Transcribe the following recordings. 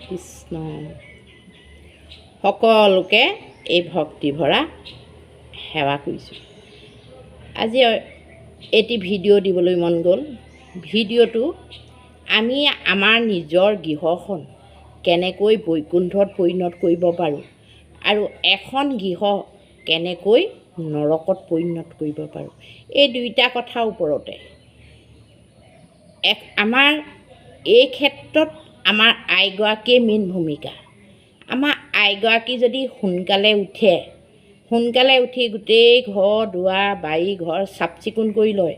কৃষ্ণ। সকলোকে এই ভক্তি ভৰা সেৱা কৰিছোঁ। আজি এটি ভিডিঅ' দিবলৈ মন গ'ল। ভিডিঅ'টো আমি আমাৰ নিজৰ গৃহখন কেনেকৈ বৈকুণ্ঠত পৰিণত কৰিব পাৰোঁ আৰু এখন গৃহ কেনেকৈ নৰকত পৰিণত কৰিব পাৰোঁ, এই দুইটা কথাৰ ওপৰতে। এক আমাৰ এই ক্ষেত্ৰত আমাৰ আইগৰাকীয়ে মেইন ভূমিকা। আমাৰ আইগৰাকী যদি সোনকালে উঠে, সোনকালে উঠি গোটেই ঘৰ দুৱাৰ বাৰী ঘৰ চাফ চিকুণ কৰি লয়,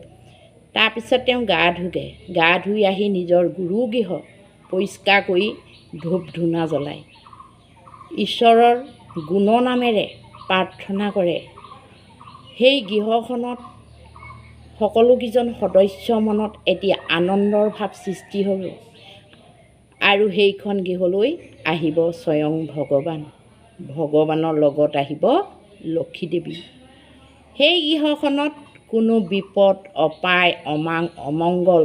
তাৰপিছত তেওঁ গা ধুগে, গা ধুই আহি নিজৰ গুৰুগৃহ পৰিষ্কাৰ কৰি ধূপ ধূনা জ্বলায়, ঈশ্বৰৰ গুণনামেৰে প্ৰাৰ্থনা কৰে। সেই গৃহখনত সকলোকেইজন সদস্যৰ মনত এটি আনন্দৰ ভাৱ সৃষ্টি হ'ব আৰু সেইখন গৃহলৈ আহিব স্বয়ং ভগৱান, ভগৱানৰ লগত আহিব লক্ষী দেৱী। সেই গৃহখনত কোনো বিপদ অপায় অমাং অমংগল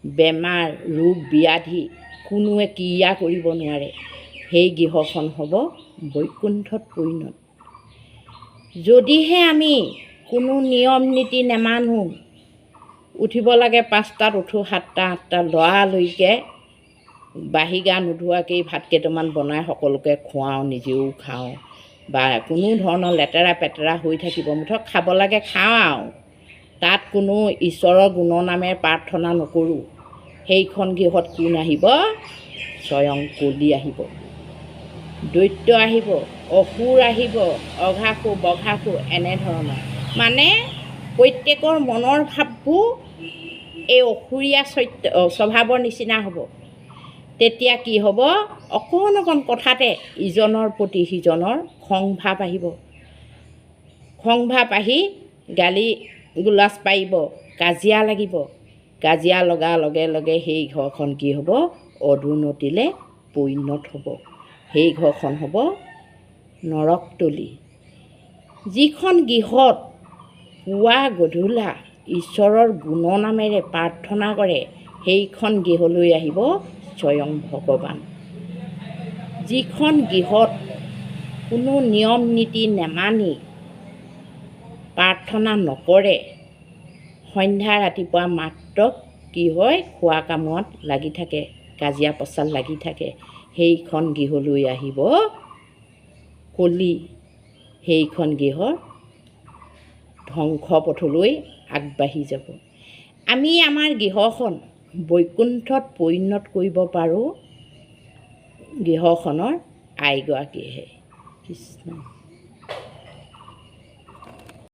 বেমাৰ ৰোগ ব্যাধি কোনোৱে ক্ৰিয়া কৰিব নোৱাৰে। সেই গৃহখন হ'ব বৈকুণ্ঠত পৰিণত। যদিহে আমি কোনো নিয়ম নীতি নেমানো, উঠিব লাগে 5টাত উঠোঁ, 7টা 8টা, লৰালৰিকৈ বাঢ়ি গা নোধোৱাকেই ভাত কেইটামান বনাই সকলোকে খুৱাওঁ, নিজেও খাওঁ, বা কোনো ধৰণৰ লেতেৰা পেতেৰা হৈ থাকিব, মুঠতে খাব লাগে খাওঁ আৰু তাত কোনো ঈশ্বৰৰ গুণনামেৰে প্ৰাৰ্থনা নকৰোঁ, সেইখন গৃহত কোন আহিব? স্বয়ং কলি আহিব, দৈত্য আহিব, অসুৰ আহিব, অঘাসুৰ বঘাসুৰ এনেধৰণৰ। মানে প্ৰত্যেকৰ মনৰ ভাৱবোৰ এই অসুৰীয়া চৰিত্ৰ স্বভাৱৰ নিচিনা হ'ব। তেতিয়া কি হ'ব? অকণ অকণ কথাতে ইজনৰ প্ৰতি সিজনৰ খং ভাৱ আহিব। খং ভাৱ আহি গালি গোলাজ পাৰিব, কাজিয়া লাগিব। কাজিয়া লগাৰ লগে লগে সেই ঘৰখন কি হ'ব? অধোন্নতিলৈ পৰিণত হ'ব। সেই ঘৰখন হ'ব নৰকতলী। যিখন গৃহত পুৱা গধূলা ঈশ্বৰৰ গুণনামেৰে প্ৰাৰ্থনা কৰে, সেইখন গৃহলৈ আহিব স্বয়ং ভগৱান। যিখন গৃহত কোনো নিয়ম নীতি নেমানি প্ৰাৰ্থনা নকৰে, সন্ধ্যা ৰাতিপুৱা মাত্ৰ কি হয়, খোৱা কামত লাগি থাকে, কাজিয়া পচাল লাগি থাকে, সেইখন গৃহলৈ আহিব কলি। সেইখন গৃহ ধ্বংস পথলৈ আগবাঢ়ি যাব। আমি আমাৰ গৃহখন বৈকুণ্ঠত পৰিণত কৰিব পাৰোঁ গৃহখনৰ আইগৰাকীয়েহে। কৃষ্ণ।